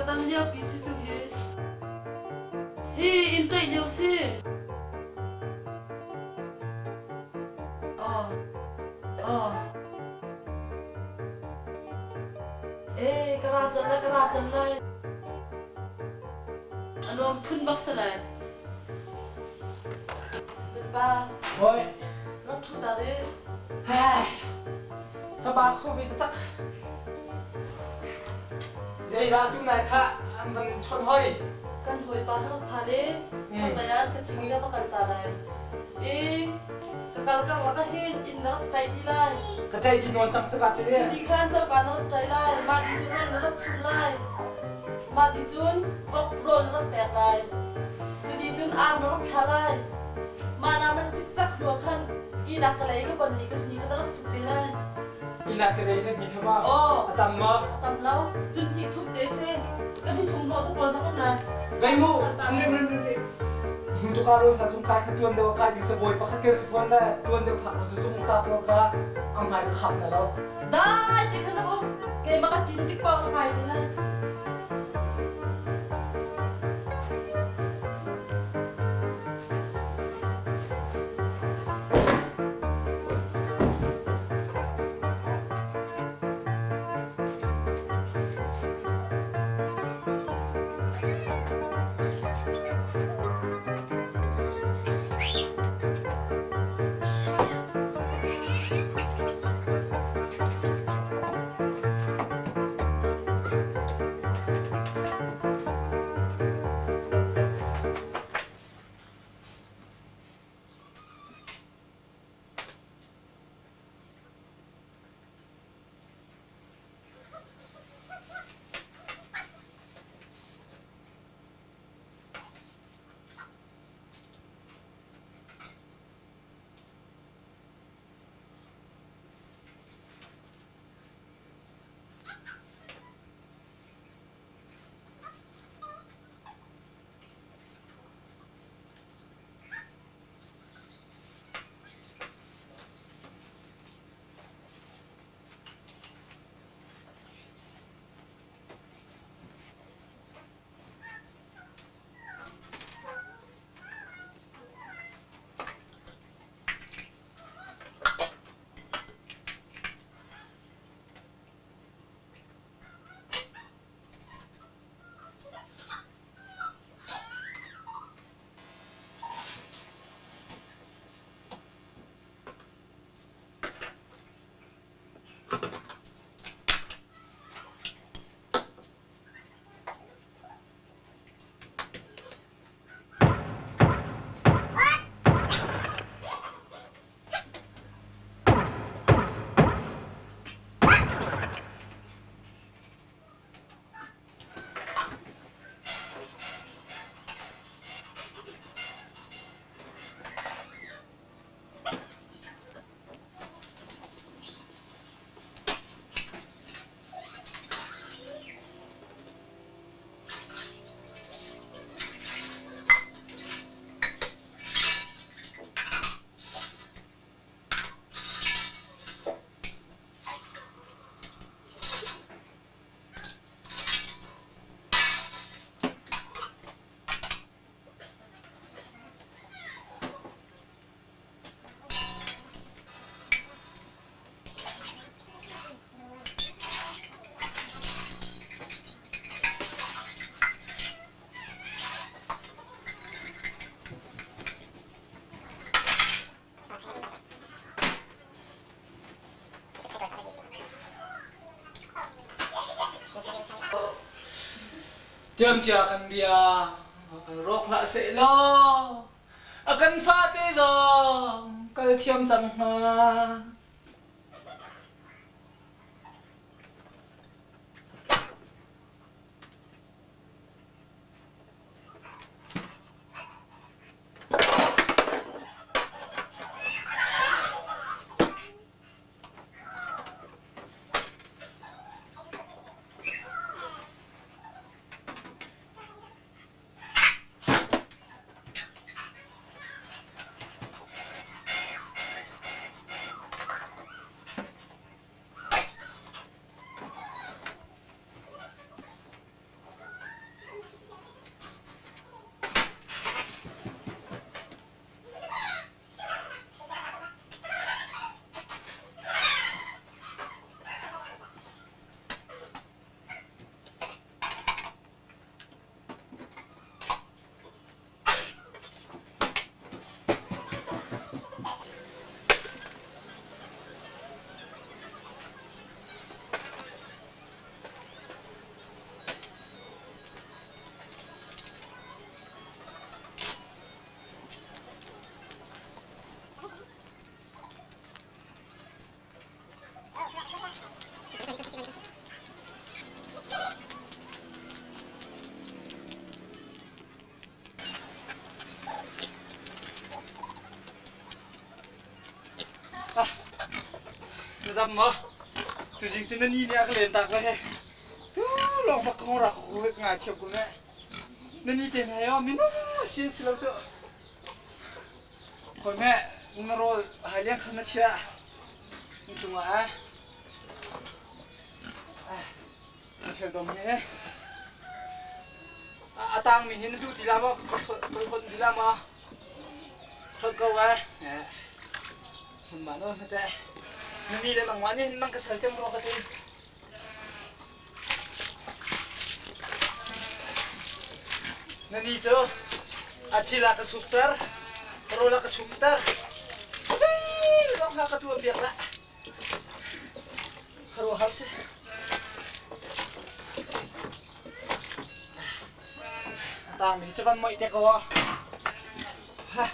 dam lio pi si tu hi. Hi in ṭaih lio si. Aw. Aw. Eh, ka ra cal lai, ka ra cal lai. A nuam phun bak si lai. Kan pa. Hoi. Rak ṭhu ta re. Hai. Ka ba kho ve taktak. Zeidah tunai kha an van chawnh hoi? Kan hawipa kha rak phan i chonglei ah ka ching i ka va kal ta lai. I ka kal karlak ah hin inn na rak ṭaih dih lai. Ka ṭaih dih nawn cang saka cu. Cuti khan coka na rak ṭaih lai. Mah ti cun rawl na rak chumh lai. Mah ti cun vok rawl na rak pek lai. Cuti cun ar na rak thla lai. Mah na manh cikcak hnu ah khan ihnak ka lei ka bonmi ka hni kha na rak suk te lai. Ihnak ka lei na hni kha ma? Aw. A tam ma? A tam lo. Zun hnih thum te si. Ka hni chung hnawh te pawl zong um lai. Vei mu. Rim rim rim rim. Hnu tu ka ro hla zung kai kha tuan deuh kai ding sa bawi pakhat kel si fawn le tuan deuh phak lo zung ka ko kha ang ngai ka kham na lo. Dai te khan um. Keimah ka ṭin tik paoh na ngai te lai. Tiamcia kan bia rawk hlah seh law a kan fate zong kal thiam cang hnga. Dam maw? Tuzing sin na ni nih a ka len tak le he. Tu lawng bak kong rak ku ngai thiam ko ne. Na ni te hna yo minung si si lo cu. Khoi me na rawl hai liang khan na chia. Na cungah eh. Na fel dom he. A tang mi hi na duh ti la maw? Ka hot ti la maw? Hot ko eh. Mah no hmete. Na ni le nangmah nih nang ka sal cem rua ka ti. Na ni cu a thil a ka sukter, rawl a ka chumter. Zei zong kha ka tuah piak lah. Khuaruahhar si. A tangmi cu van moih te ko ah. Ha.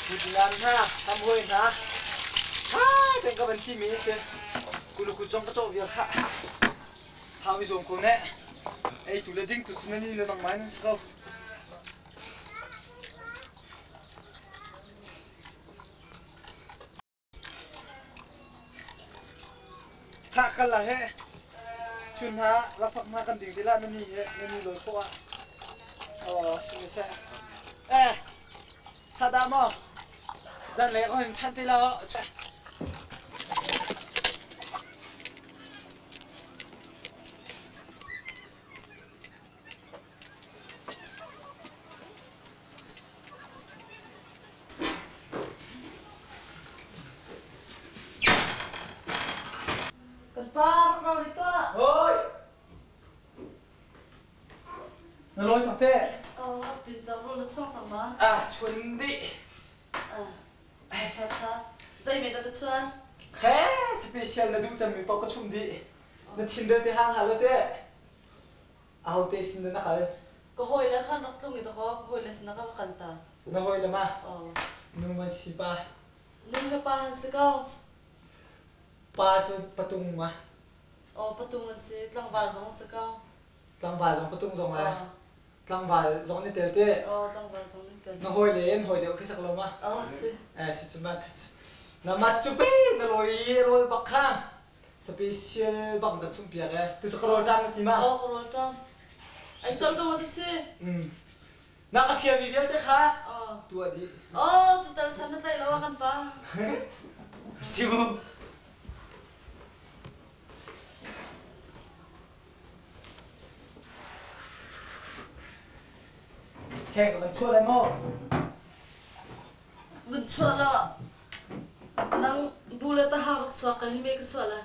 Kutnan hna, hamhoi hna, ha ten ka van timi si. Kuluku zong ka cawh vial khah. Thau i zuam ko ne. Ei tu le ding tu cu nan in le nangmah nan si ko. Thah kal ah he chun hna lakphak hna kan ding ti lah na ni he na ni lawi khawh ah. Oh, si seh. Eh, sada maw? Zan le ka hin chan ti lo. Kan pa rak rau rih tuah. Hoi! Na lawi cang te. Oh, ṭin cang rawl na chuang cang ma? Ah, chun dih. Ah, ṭha ṭha. Zei me dah na chuan? Khe, special na duh cemmi paoh ka chum dih. Na thin belte hang hal lo te. Ahote sin dah na kal? Ka hawile khan rak tlung i dakaw ka hawile sinah ka va kal ta. Na hawile ma? Nu man si pa? Nu le pa han si ko. Pa cu patung ma? Aw patung an si, tlangval zong an si ko. Tlangval zong patung zong le? Tlangval zong ni tel te? Aw tlangval zong ni tel. Na hawile in hawi deuh khi sak lo ma? Aw si. Eh si cu ma na mat cu pe na lawi rawl bak kha. Special bak na chum piak eh. Tu cu ka rawl ṭam na ti ma? Aw ka rawl ṭam. Ai sol ko ma ti si? Na ka fialmi vialte kha tuah dih. Oh, cu tal san na tlaih lo ah kan pa. Simu. Kheng ka van chuah lai maw? Vun chuah law nang bu le taha rak suak ka hi me ka suah lai.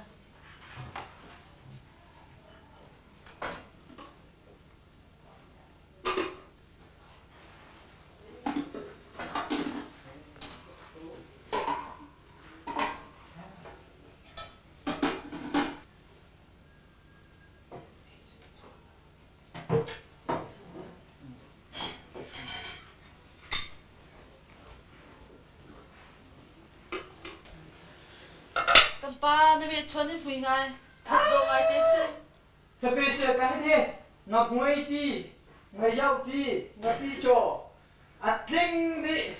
Kan pa na me chuan in hmui ngai. Thak dawh ngai te si. Special ka hi nga hmui ti, nga yau ti, nga ti chaw, a tling dih,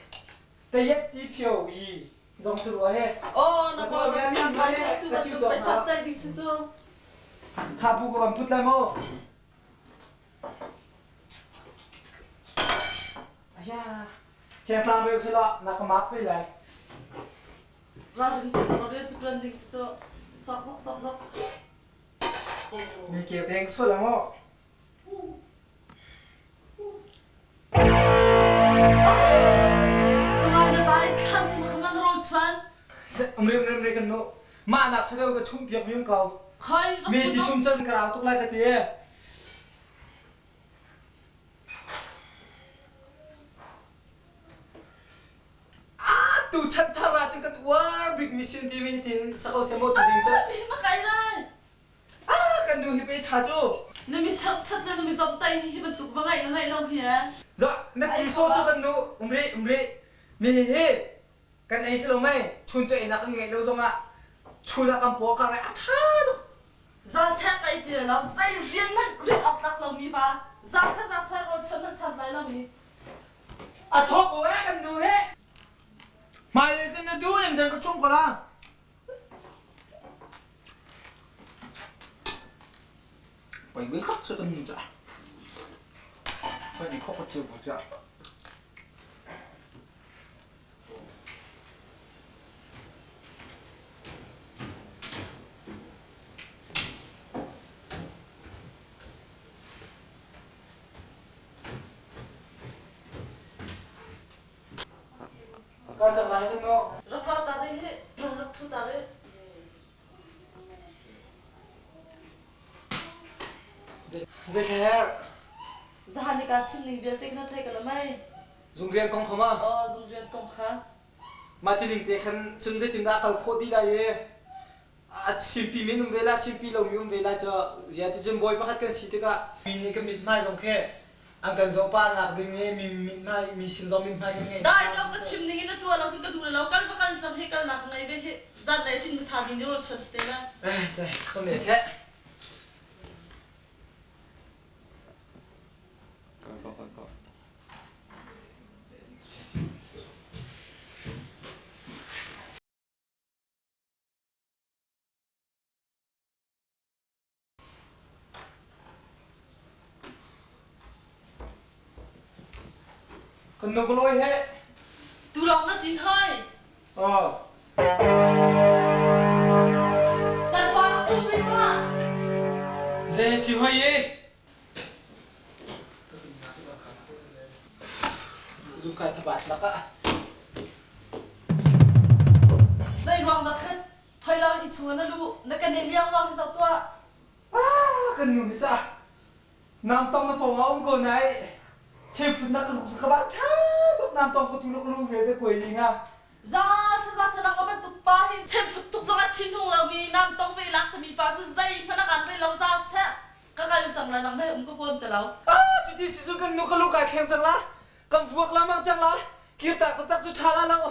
tayet ti phio yi zong si rua he. Oh, na kawl ban siang ngai tu bantuk paisa cai ding si cu. Tha bu ka ban put lai maw? Aya, keng tlang beu sila na ka mak hoi lai. Ralring te ka rian cu tuan ding si cu. Suak zok suak zok. Mi keu deng sual ang aw. Cungai na tai thlan cu makhan na rawl chuan. Umri umri umri kan nu. Mah nak chadeu ka chum piak mium ko. Khoi Mi ti chum chan ka rau tuk lai ka ti e. Tu chan thar ah cun kan uar bik mi sin ti mi tin sako semo tu jing cu. Mi ma kai lai. Ah kan nu hi pe tha cu. Na mi sat na mi zom tai hi bantuk va ngai na ngai lo hi eh. Za na ti so cu kan nu umri umri mi hi kan ei si lo mei chun cu einak kan ngeih lo zongah chun ah kan paw kar a tha tuk. Za sek kai ti lo zei rian hmanh rit awk tlak lo mi pa za sa za sa ro chon man san lai lo mi. A thawk ko eh kan nu he. Hmailei cun na duh ning cun ka chung ko la. Pei wei kak cu kan nu ca. Pei ni khok ka chiu ko ca. Ka cang lai hin maw? Rak ra ta rih hi, rak ṭhu ta rih. Zeithla Zahan ni kaa chim ning vialte kha na thei ko lo mei? Zungrian kong kha ma? Aw, zungrian kong kha. Mah tining te khan cun zeitindah kal khawh dih lai i a simpi min um ve lai simpi lomi um ve lai cu zia ti cun bawi pakhat kan si tikah mi nih kan mithmai zong khi an kan zoh pah nak ding i mi mithmai mi sin zong mithmai kan ngei Dai to ka chim ning in na tuah lo cun ka duh lo kal va kal cang hi kal nak ngei ve hi zan lei ṭin hmasa mi nih rawl chuan si te la. Eh, sai ne seh. Kan nu ka lawi he. Tu lawng na cin hoi. Oh. Kan pa um ve tuah. Zei si hoi i? Zungkai thabat lakah. Zei ruang dah khan thoi lo in chung na lu na kan i liang lo hi zoh tuah. Ah, kan nu hi ca. Nam tong na pawng ah um ko nai. Chephut na ka ka ba tha tuk nam tong ko tu lo lu ve te koi ding ha. Za sa za sa nang bantuk pa hi chephut tuk zong ah thin hung lo mi nam tong ve lak tami pa si zei hmanh a kan re lo za seh ka kal cang la nang mei um ka huam te lo. Ah, cuti si cu kan nu ka lu kai thleng cang la. Kan vuak lamang cang la. Kirtak taktak cu ṭha la lo.